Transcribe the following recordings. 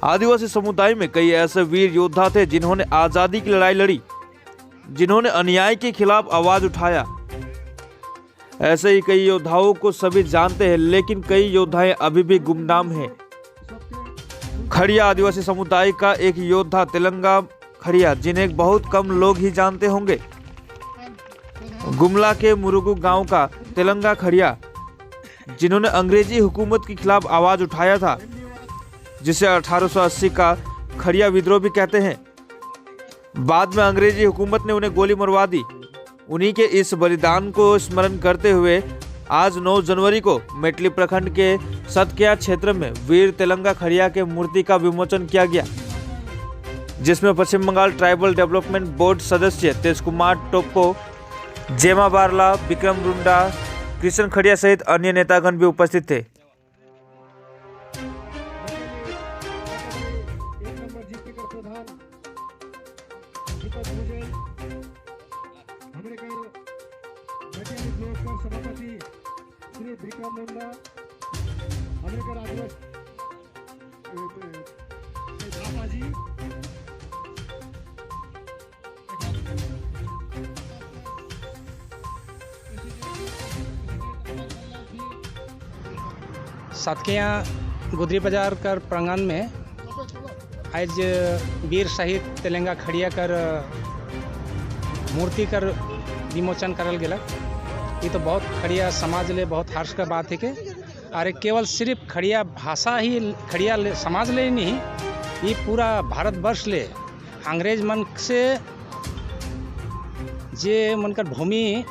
आदिवासी समुदाय में कई ऐसे वीर योद्धा थे जिन्होंने आजादी की लड़ाई लड़ी, जिन्होंने अन्याय के खिलाफ आवाज उठाया। ऐसे ही कई योद्धाओं को सभी जानते हैं, लेकिन कई योद्धाएं अभी भी गुमनाम हैं। खड़िया आदिवासी समुदाय का एक योद्धा तेलंगा खड़िया, जिन्हें बहुत कम लोग ही जानते होंगे। गुमला के मुरुगु गांव का तेलंगा खड़िया, जिन्होंने अंग्रेजी हुकूमत के खिलाफ आवाज उठाया था, जिसे 1880 का खड़िया विद्रोह भी कहते हैं। बाद में अंग्रेजी हुकूमत ने उन्हें गोली मरवा दी। उन्हीं के इस बलिदान को स्मरण करते हुए आज 9 जनवरी को मेटली प्रखंड के सतकिया क्षेत्र में वीर तेलंगा खड़िया के मूर्ति का विमोचन किया गया, जिसमें पश्चिम बंगाल ट्राइबल डेवलपमेंट बोर्ड सदस्य तेज कुमार टोप्पो, जेमा बारला, विक्रम रुंडा, कृष्ण खड़िया सहित अन्य नेतागण भी उपस्थित थे। एक नंबर जीपी कर प्रधान दीपक भुजेल, हमरे कर मटियाली ब्लॉक कर सभापति श्री विक्रम मुंडा, हमरे कर आदिवासी थापा जी। सातकिया गुदरी बाजार कर प्रांगण में आज वीर शहीद तेलंगा खड़िया कर मूर्ति कर विमोचन करल गेलक। ये तो बहुत खड़िया समाज ले बहुत हर्ष का बात है के अरे केवल सिर्फ खड़िया भाषा ही खड़िया ले, समाज ले ही नहीं, ये पूरा भारतवर्ष ले अंग्रेज मन से जे मन कर भूमि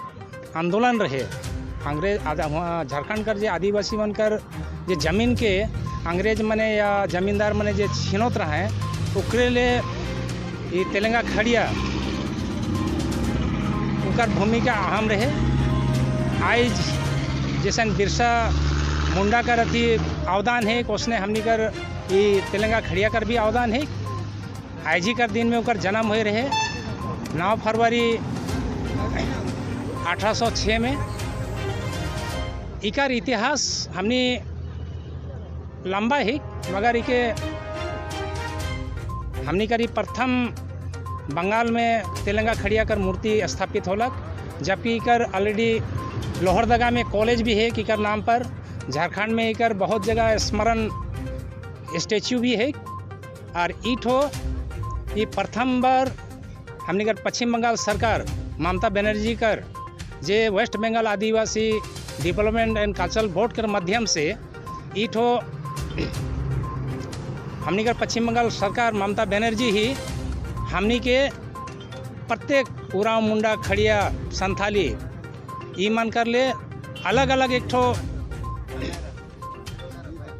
आंदोलन रहे, अंग्रेज झारखंड कर जे आदिवासी मन कर जे जमीन के अंग्रेज मने या जमींदार मने जे छीनोत रहे, ओकरे ले ये तेलंगा खड़िया उनकर भूमिका अहम रहे। आज जैसन बिरसा मुंडा कर अथी अवदान है, उसने हमनी कर ये तेलंगा खड़िया कर भी अवदान है। आज ही कर दिन में उनकर जन्म हुए रहे 9 फरवरी 1806 में। इकर इतिहास हमने लंबा है, मगर इके हमने करी प्रथम बंगाल में तेलंगा खड़िया कर मूर्ति स्थापित होलक, जबकि इकर ऑलरेडी लोहरदगा में कॉलेज भी है इकर नाम पर, झारखंड में इकर बहुत जगह स्मरण स्टैचू भी है। और ईठो ये प्रथम बार हमने कर पश्चिम बंगाल सरकार ममता बनर्जी कर जे वेस्ट बंगाल आदिवासी डेवलपमेंट एंड कल्चरल बोर्ड के माध्यम से ईठो हमने कर पश्चिम बंगाल सरकार ममता बनर्जी ही हमनी के प्रत्येक उरांव मुंडा खड़िया संथाली ई मान कर ले अलग अलग एक ठो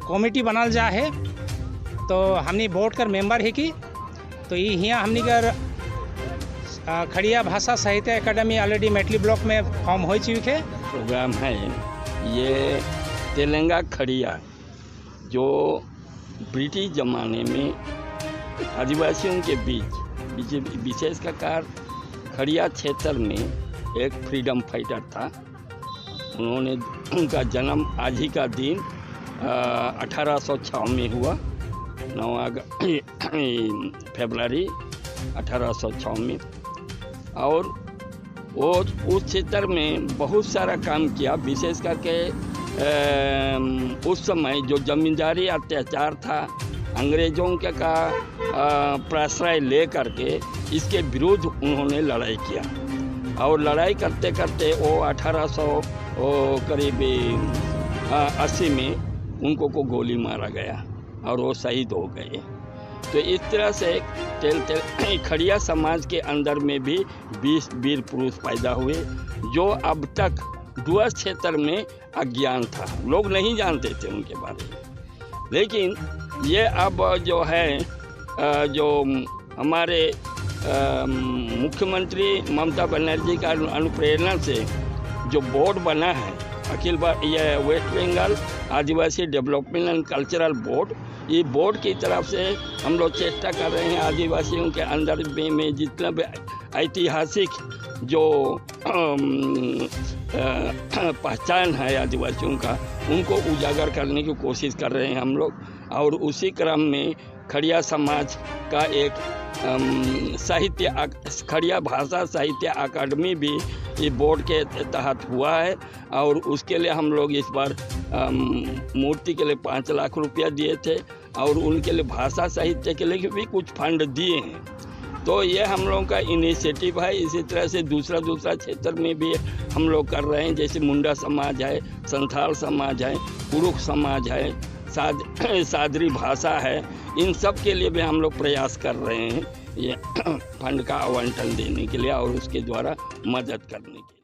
कमेटी बनाल जा है। तो हमनी बोर्ड कर मेंबर है कि तो ये हियाँ हमनी कर खड़िया भाषा साहित्य अकादमी ऑलरेडी मेटली ब्लॉक में फॉर्म हो चुकी है। प्रोग्राम है ये तेलंगा खड़िया जो ब्रिटिश ज़माने में आदिवासियों के बीच विशेष प्रकार खड़िया क्षेत्र में एक फ्रीडम फाइटर था। उन्होंने उनका जन्म आज ही का दिन 1806 में हुआ, 9 फरवरी 1806 में। और वो उस क्षेत्र में बहुत सारा काम किया, विशेष करके उस समय जो जमींदारी अत्याचार था, अंग्रेज़ों के का प्रश्रय ले करके इसके विरुद्ध उन्होंने लड़ाई किया। और लड़ाई करते करते वो 1800 करीब 80 में उनको को गोली मारा गया और वो शहीद हो गए। तो इस तरह से तेल तेल खड़िया समाज के अंदर में भी 20 वीर पुरुष पैदा हुए, जो अब तक डुअर्स क्षेत्र में अज्ञान था, लोग नहीं जानते थे उनके बारे में। लेकिन ये अब जो है जो हमारे मुख्यमंत्री ममता बनर्जी का अनुप्रेरणा से जो बोर्ड बना है, अखिल भारतीय ये वेस्ट बंगाल आदिवासी डेवलपमेंट एंड कल्चरल बोर्ड, ये बोर्ड की तरफ से हम लोग चेष्टा कर रहे हैं आदिवासियों के अंदर में जितना भी ऐतिहासिक जो पहचान है आदिवासियों का, उनको उजागर करने की कोशिश कर रहे हैं हम लोग। और उसी क्रम में खड़िया समाज का एक साहित्य, खड़िया भाषा साहित्य अकादमी भी ये बोर्ड के तहत हुआ है और उसके लिए हम लोग इस बार मूर्ति के लिए 5 लाख रुपया दिए थे और उनके लिए भाषा साहित्य के लिए भी कुछ फंड दिए हैं। तो ये हम लोगों का इनिशिएटिव है। इसी तरह से दूसरा दूसरा क्षेत्र में भी हम लोग कर रहे हैं, जैसे मुंडा समाज है, संथाल समाज है, कुरुख समाज है, सादरी भाषा है, इन सब के लिए भी हम लोग प्रयास कर रहे हैं ये फंड का आवंटन देने के लिए और उसके द्वारा मदद करने के लिए।